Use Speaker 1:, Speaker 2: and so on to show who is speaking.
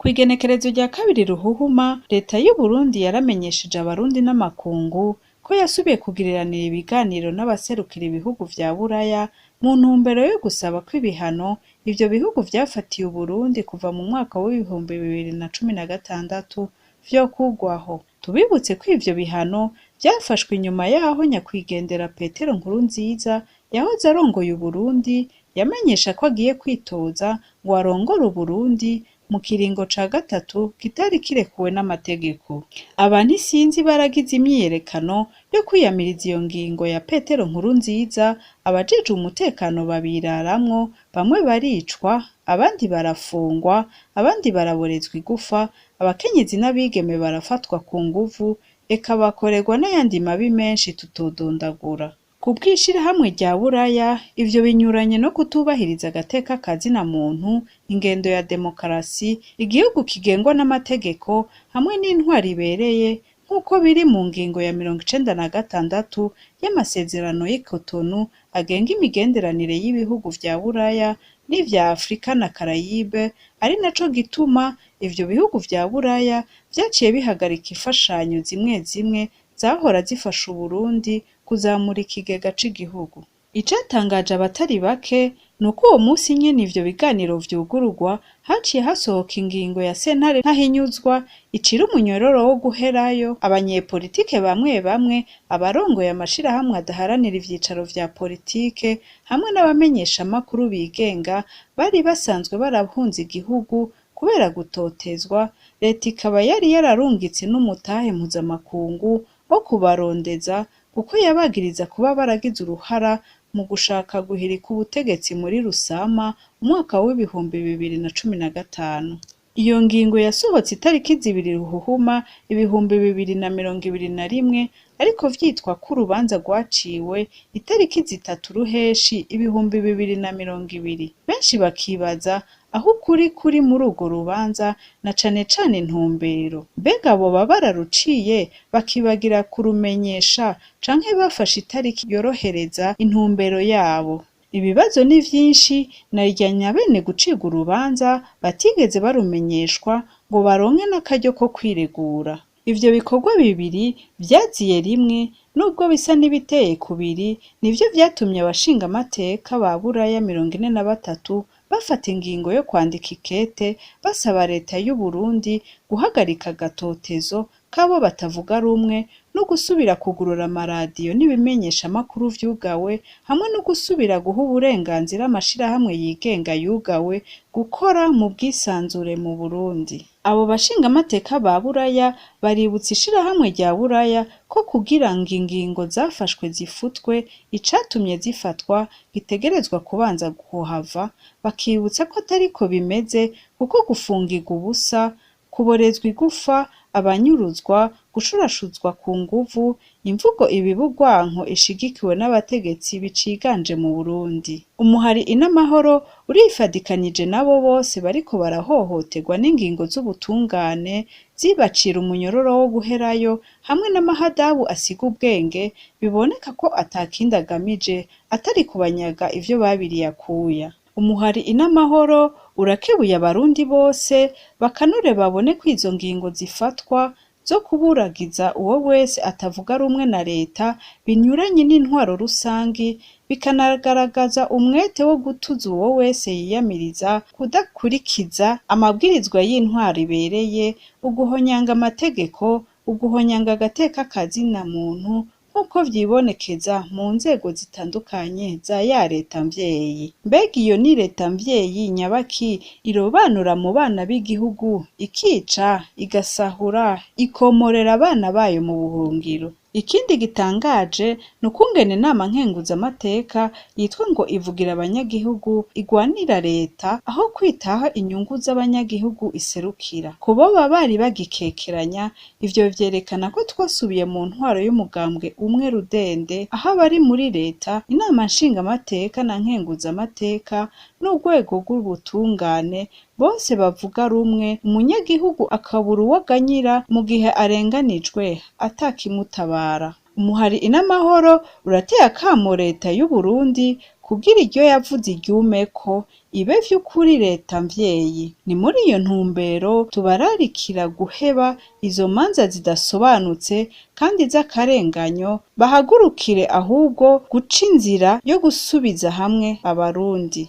Speaker 1: Kw'igenekerezo rya 2 Ruhuhuma, leta y'Uburundi yaramenyesheje abarundi n'amakungu ko yasubiye kugiriranira ibiganiro n'abaserukira ibihugu vya Buraya mu ntumbero yo gusaba ko ibihano ivyo bihugu vyafatiye Uburundi kuva mu mwaka w'2016 vyokurwaho. Tubibutse ko ivyo bihano vyafashwe inyuma yaho nyakwigendera Petero Nkurunziza yahoze arongoye Uburundi yamenyesha ko agiye kwitoza ngo arongore Uburundi mu kiringo ca gatatu kitari kirekuwe n'amategeko. Abantu isinzi baragize imyiyerekano yo kwiyamiriza iyo ngingo ya Petero Nkurunziza, abajejwe umutekano babiraramwo, bamwe baricwa, abandi barafungwa, abandi baraborezwa igufa, abakenyezi n'abigeme barafatwa ku nguvu, eka bakorerwa n'ayandi mabi menshi tutodondagura. Ku bw'ishirahamwe rya Buraya, ivyo binyuranye no kutubahiriza agateka ka zina muntu, ingendo ya demokarasi, igihugu kigengwa n'amategeko hamwe n'intwaro ibereye nk'uko biri mu ngingo ya 96 y'amasezerano y'i Cotonou agenga imigenderanire y'ibihugu vya Buraya n'ivya Afrika na Caraïbe, ari naco gituma ivyo bihugu vya Buraya vyaciye bihagarika imfashanyo zimwe zimwe zahora zifasha Uburundi kuzamura ikigega c'igihugu. Icatangaje abatari bake nuko uwo musi nyene ivyo biganiro vyugururwa, haciye hasohoka ingingo ya sentare ntahinyuzwa icira umunyororo wo guherayo abanyepolitike bamwe bamwe, abarongoye amashirahamwe adaharanira ivyicaro vya politike hamwe n'abamenyeshamakuru bigenga bari basanzwe barahunze igihugu kubera gutotezwa, leta ikaba yari yararungitse n'umutahe mpuzamakungu wo kubarondeza kuko yabagiriza kuba baragize uruhara mu gushaka guhirika ubutegetsi muri Rusama umwaka w'2015. Iyo ngingo yasohotse itariki 2 Ruhuhuma 2021, ariko vyitwa ko urubanza rwaciwe itariki 3 Ruheshi 2020. Benshi bakibaza aho ukuri kuri muri urwo rubanza na cane cane intumbero. Mbega boba bararuciye bakibagira kurumenyesha canke bafashe itariki yorohereza intumbero yabo? Ibibazo ni vyinshi narirya nyabene gucirwa urubanza batigeze barumenyeshwa ngo baronke n'akaryo ko kwiregura. Ivyo bikorwa bibiri vyaziye rimwe nubwo bisa n'ibiteye kubiri, nivyo vyatumye abashingamateka ba Buraya 43 bafata ingingo yo kwandika ikete basaba leta y'Uburundi guhagarika agatotezo k'abo batavuga rumwe no gusubira kugurura amaradiyo n'ibimenyeshamakuru vyugawe hamwe no gusubira guha uburenganzira amashirahamwe yigenga yugawe gukora mu bwisanzure mu Burundi. Abo bashingamateka ba Buraya baributsa ishirahamwe rya Buraya ko kugira ngo ingingo zafashwe zifutwe, icatumye zifatwa gitegerezwa kubanza kuhava, bakibutsa ko atariko bimeze kuko gufungirwa ubusa, kuborezwa igufa, abanyuruzwa, gushurashuzwa ku nguvu, imvugo ibiba urwanko ishigikiwe n'abategetsi biciganje mu Burundi. Umuhari Inamahoro urifadikanije n'abo bose bariko barahohoterwa n'ingingo z'ubutungane zibacira umunyororo wo guherayo hamwe n'amahadabu asiga ubwenge, biboneka ko atakindi agamije atari kubanyaga ivyo babiriye akuya. Umuhari Inamahoro urakebuye abarundi bose bakanure babone ko izo ngingo zifatwa zo kuburagiza uwo wese atavuga rumwe na leta binyuranye n'intwaro rusangi, bikanagaragaza umwete wo gutuza uwo wese yiyamiriza kudakurikiza amabwirizwa y'intwaro ibereye, uguhonyanga amategeko, uguhonyanga agateka ka zina muntu nk'uko vyibonekeza mu nzego zitandukanye za ya leta mvyeyi. Mbega iyo ni leta mvyeyi nyabaki irobanura mu bana b'igihugu, ikica, igasahura, ikomorera abana bayo mu buhungiro? Ikindi gitangaje ni ukungene inama nkenguzamateka yitwa ngo ivugira abanyagihugu igwanira leta aho kwitaho inyungu z'abanyagihugu iserukira. Ku boba bari bagikekeranya, ivyo vyerekana ko twasubiye mu ntwaro y'umugambwe umwe rudende, aho abari muri leta, inama nshingamateka na nkenguzamateka n'urwego rw'ubutungane bose bavuga rumwe, umunyagihugu akabura uwo aganyira mu gihe arenganijwe atakimutabara. Umuhari Inamahoro urateye akamo leta y'Uburundi kugira iryo yavuze iryumeko, ibe vy'ukuri leta mvyeyi. Ni muri iyo ntumbero tubararikira guheba izo manza zidasobanutse kandi z'akarenganyo, bahagurukire ahubwo guca inzira yo gusubiza hamwe abarundi.